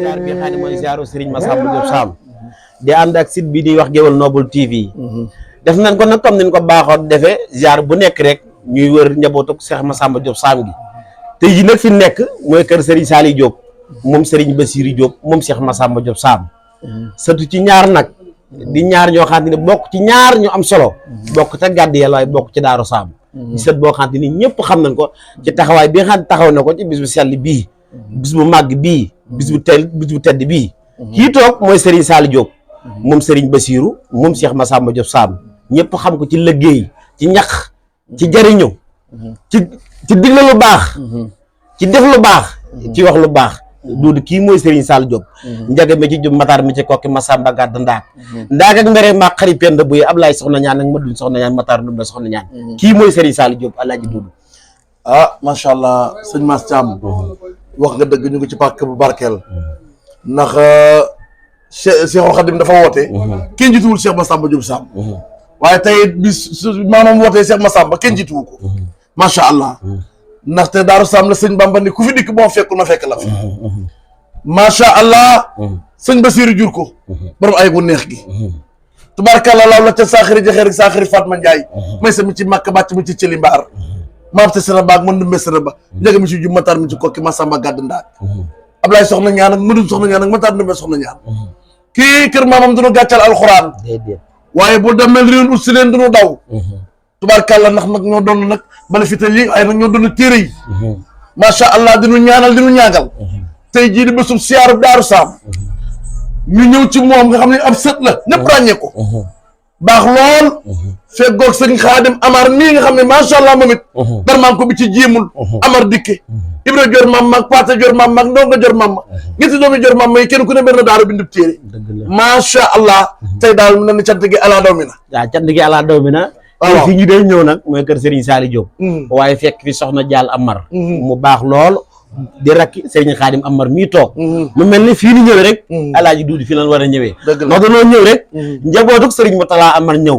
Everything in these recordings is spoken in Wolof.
ziar bi xam ne mooy ziaru Serigne Massamba Diop Sam di ànd ak site bi di wax Gueweul Noble TV def nañ ko nag comme niñ ko baaxoo defee ziar bu nekk rek ñuy wër njabootu Cheikh Massamba Diop Sam gi tey ji nag fi nekk mooy kër Serigne Saliou Diop moom Serigne Bassirou Diop moom Cheikh Massamba Diop Sam surtout ci ñaar nag di ñaar ñoo xamante ne bokk ci ñaar ñu am solo bokk ca gàddi yàlla waaye bokk ci Daaru Sam di sët boo xamante ni ñëpp xam nañ ko ci taxawaay bi nga xam ne taxaw na ko ci bis bu sell bii bis bu màgg bii bis bu tedd bii kii toog mooy Serigne Saliou Diop moom Serigne Bassirou moom Cheikh Massamba Diop Sam ñëpp xam ko ci liggéey ci ñax ci jariñu ci digle lu baax ci def lu baax ci wax lu baax duudu kii mooy Serigne Saliou Diop njaga mi ci jub Matar mi ci kokki Massamba gàdd ndaak ak mbere maa xari pend buy Ablaye soxna ñaan ak Madou soxna ñaan Matar Ndumbe soxna ñaan kii mooy Serigne Saliou Diop alaaji duudu macha allah sëñ Mass Thiam wax nga dëgg ñu ngi ci pàkk bu barkeel ndax Cheikhul Khadim dafa woote kenn jiituwul Cheikh Massamba Diop Sam waaye tey bis maanaam wootee Cheikh Massamba kenn jiituwu ko macha allah ndaxte Daaru Sam la sëñ Bamba ni ku fi dikk boo fekkul ma fekk la fi macha allah sëñ Bassirou jur ko borom ay gu neex gi tubaarkàlla laaw la ca saaxiri jaxee rek saaxiri Fatma Ndiaye may sa mi ci màkk bàcc mi ci cëli mbaar maam te sena baag mën dumbe sena ba njëga mi ci jub Matar mi ci kokki Massamba gàdd ndaak Ablaye soxna ñaan ak Madou soxna ñaan ak Matar Ndumbe soxna ñaan kii kër maamam duñu gàccal alxuraan waaye bu demel réew ut si leen duñu daw tubaarkàlla ndax nag ñoo doon nag bala fital yi waaye nag ñoo doon téere yi macha allah dinu ñaanal dinu ñaagal tey jii di bésub siyaaru Daaru Sam ñu ñëw ci moom nga xam ne ab sët la ñëpp ràññee ko baax lool feggoog sëñ Xaadim Amar mii nga xam ne macha allah moom it darmaan ko bi ci jéemul Amar dikke Ibra jor mam mag Pata jor mam mag Ndonga jor mam ma ñetti doomi jor mam ma yi kenn ku ne benn daara bindub téere macha allah tey daal na ni cant gi ala daw mi na waaw cant gi ala daw mi na fi ñu dee ñëw nag mooy kër Serigne Saliou Diop waaye fekk fi soxna Jaal Amar mu baax lool di rakki Serigne Khadim Amar mii toog mu mel ni fii ni ñëwee rek alaaji duudi fii lan war a ñëwee ndax dañoo ñëw rek njabootuk Serigne Moutala Amar ñëw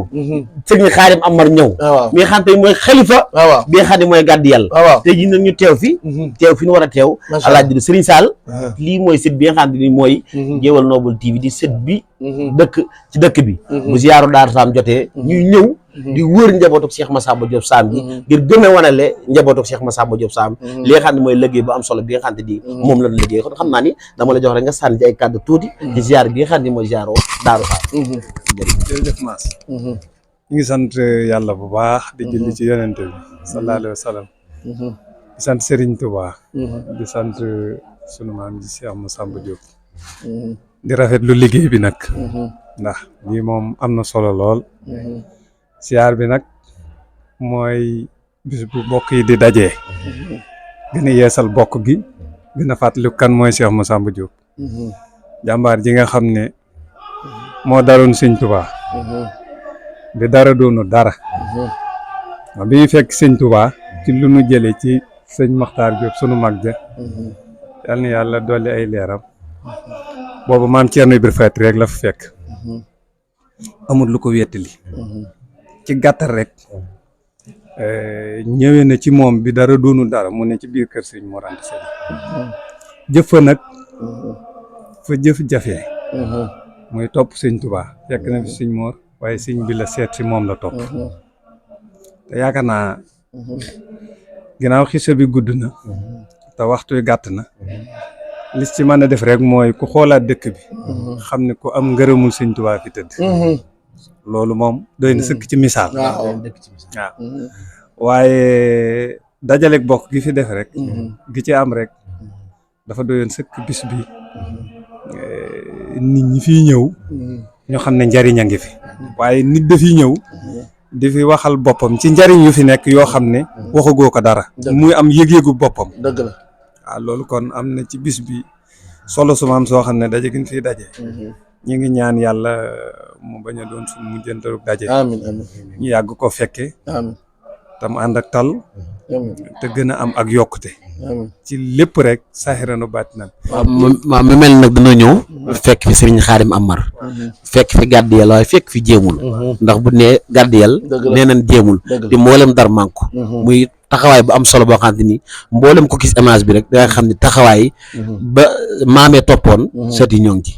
Serigne Khadim Amar ñëw mi nga xam te mooy xalifa bi nga xam ne mooy gàddi yàlla tey jii nag ñu teew fi ñu war a teew alaaji duudi Serigne Sall lii mooy site bi nga xam ne mooy Gueweul Noble TV di site bi dëkk ci dëkk bi bu ziyaaru Daaru Sam jotee ñuy ñëw di wër njabootuk Cheikh Massamba Diop Sam gi ngir gën a wanale njabootuk Cheikh Massamba Diop Sam li nga xam ne mooy liggéey bu am solo bi nga xam ne di moom la liggéey kon xam naa ni dama la jox rek nga sànni ci ay kàddu tuuti ci ziar bi nga xam ne mooy ziaro Daaru Sam jërëjëf Mass ñu ngi sant yàlla bu baax di julli ci yonente bi sallallahu alayhi wa sallam di sant Serigne Touba di sant sunu maam ji Cheikh Massamba Diop di rafetlu liggéey bi nag ndax lii moom am na solo lool siyaar bi nag mooy bis bu bokk yi di dajee gën a yeesal bokk gi gën a fàttali kan mooy Cheikh Massamba Diop jàmbaar ji nga xam ne moo daroon Sëñ Touba di dara doonu dara bi ñu fekk Sëñ Touba ci lu nu jëlee ci sëñ Makhtar Diop sunu mag ja yal na yàlla dolli ay leeram boobu maam Thierno Ibrahima Fati rek la fa fekk amul lu ko wettali ci gàttal rek ñëwee na ci moom bi dara doonul dara mu ne ci biir kër sëñ Mor Anta Sali jëf fa nag fa jëf jafe muy topp sëñ Touba fekk na fi sëñ Mor waaye sëñ bi la seet si moom la topp te yaakaar naa ginnaaw xisa bi gudd na te waxtu wi gàtt na li ci mën a def rek mooy ku xoolaat dëkk bi xam ne ku am ngërëmul sëñ Touba fi tëdd loolu moom doy na sëkk ci misaal waaw waaye dajaleeg bokk gi fi def rek gi ci am rek dafa doyoon sëkk bis bi nit ñi fiy ñëw ñoo xam ne njariñ a ngi fi waaye nit dafiy ñëw di fi waxal boppam ci njariñ yu fi nekk yoo xam ne waxagoo ko dara muy am yëg-yëgu boppam dëgg la waaw loolu kon am na ci bis bi solo su ma am soo xam ne daje gi ñu fiy daje ñu ngi ñaan yàlla mu bañ a doon suñu mujjantalu daje amiin amiin ñu yàgg ko fekke amiin tam ànd ak tal te gën a am ak yokkute ci lépp rek saaxiranu baatinan. waaw mu mel nag dina ñëw fekk fi Serigne Khadim Amar fekk fi Gàddiyel waaye fekk fi jéemul ndax bu nee Gàddiyel nee nañ jéemul di mboolem dar manko muy taxawaay bu am solo boo xamante ni mboolem ko gis image bi rek da nga xam ne taxawaay ba maamee toppoon sët yi ñoo ngi ci.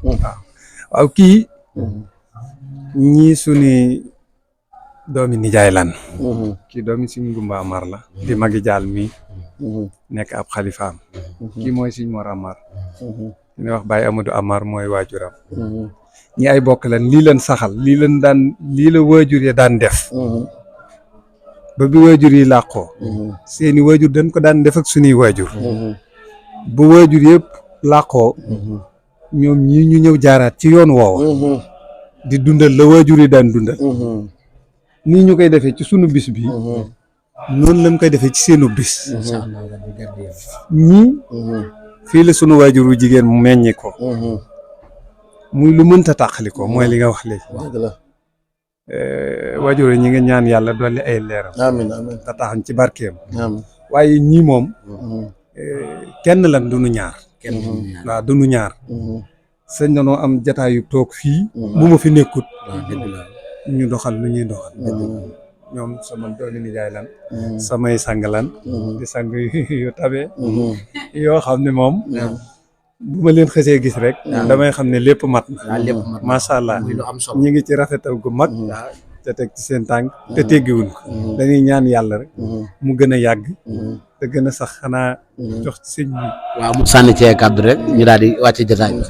waaw kii ñii suñu doomi nijaay lan kii doomi suñ Ngumba Amar la di magi jaal mi nekk ab xalifaam kii mooy suñ Mor Amar ñu wax Baye Amadou Amar mooy waajuram ñi ay bokk lan lii leen saxal lii la waajur ya daan def ba bi waajur yi làqoo seeni waajur dañ ko daan def ak suñuy waajur ba waajur yëpp làqoo ñoom ñii ñu ñëw jaaraat ci yoon woowa di dundal la waajur yi daan dundal nii ñu koy defee ci sunu bis bi noonu lañ koy defee ci seenu bis ñii fii la sunu waajur wu jigéen mu meññi ko muy lu mënta tàqali ko mooy li nga wax léegi waajur ñi nga ñaan yàlla dolli ay leeram amiin amiin te taxañ ci barkeem waaye ñii moom kenn lan du nu ñaar waaw du nu ñaar sëñ danoo am jataayu toog fii bu ma fi nekkut ñu doxal lu ñuy doxal ñoom sama doomi nijaay lan samay sang lan di sang yu tabe yoo xam ne moom bu ma leen xësee gis rek damay xam ne lépp mat na macha allah ñi ngi ci rafetal gu mag te teg ci seen tànk te teggiwuñ ko dañuy ñaan yàlla rek mu gën a yàgg te gën a sax xanaa jox ci sëñ bi waaw mu sànni cee kàddu rek ñu daal di wàcce jotaay bi.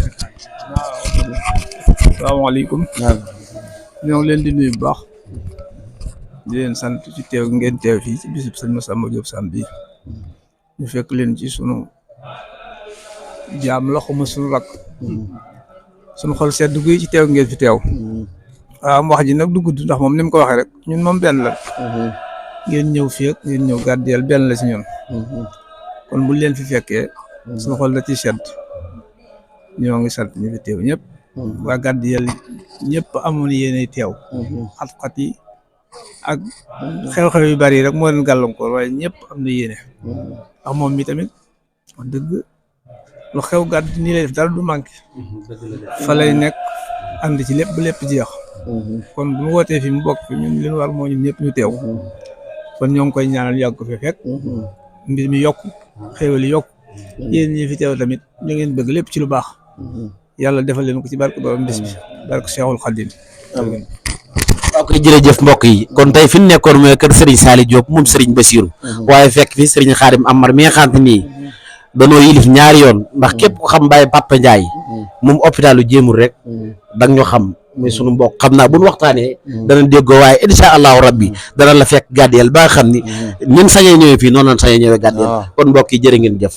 salaamaaleykum ñoo ngi leen di nuyu bu baax di leen sant ci teew ngeen teew fii ci bisub sëñ Massamba Diop Sam bi ñu fekk leen ci sunu jaam loxuma sunu rakk sunu xol sedd guy ci teew ngeen fi teew waaw wax ji nag du gudd ndax moom ni mu ko waxee rek ñun moom benn la ngeen ñëw fii ak ngeen ñëw Gàddiyel benn la ci ñun kon bu leen fi fekkee sunu xol da ciy sedd ñoo ngi sant ñu fi teew ñëpp waa Gàddiyel ñëpp amoon yéene teew xat-xat yi ak xew-xew yu bari rek moo leen gàllankoor waaye ñëpp am na yéene ndax moom mi tamit wax dëgg lu xew gàdd nii lay def dara du manqué fa lay nekk ànd ci lépp ba lépp jeex kon bu mu wootee fi mu bokk fi ñun leen war moo ñun ñëpp ñu teew kon ñoo ngi koy ñaanal yàgg ko fi fekk mbir mi yokku xéwal yi yokku yéen ñi fi teew tamit ñu ngeen bëgg lépp ci lu baax yàlla defal leen ko ci barke borom bis bi barke Cheikhul Khadim. waaw koy jërëjëf mbokk yi kon tey fi ñu nekkoon mooy kër Serigne Saliou Diop moom Serigne Bassirou waaye fekk fi Serigne Khadim Amar mi nga xamante nii danoo yilif ñaari yoon ndax képp ko xam Baye Papa Ndiaye moom hôpitalu jéemul rek dang ñu xam muy sunu mbokk xam naa bu ñu waxtaanee dana déggoo waaye incha allahu rabbi dana la fekk Gàddiyel ba nga xam ni ñun sañee ñëwee fii noonu lañ sañee ñëwee Gàddiyel kon mbokk yi jërë ngeen jëf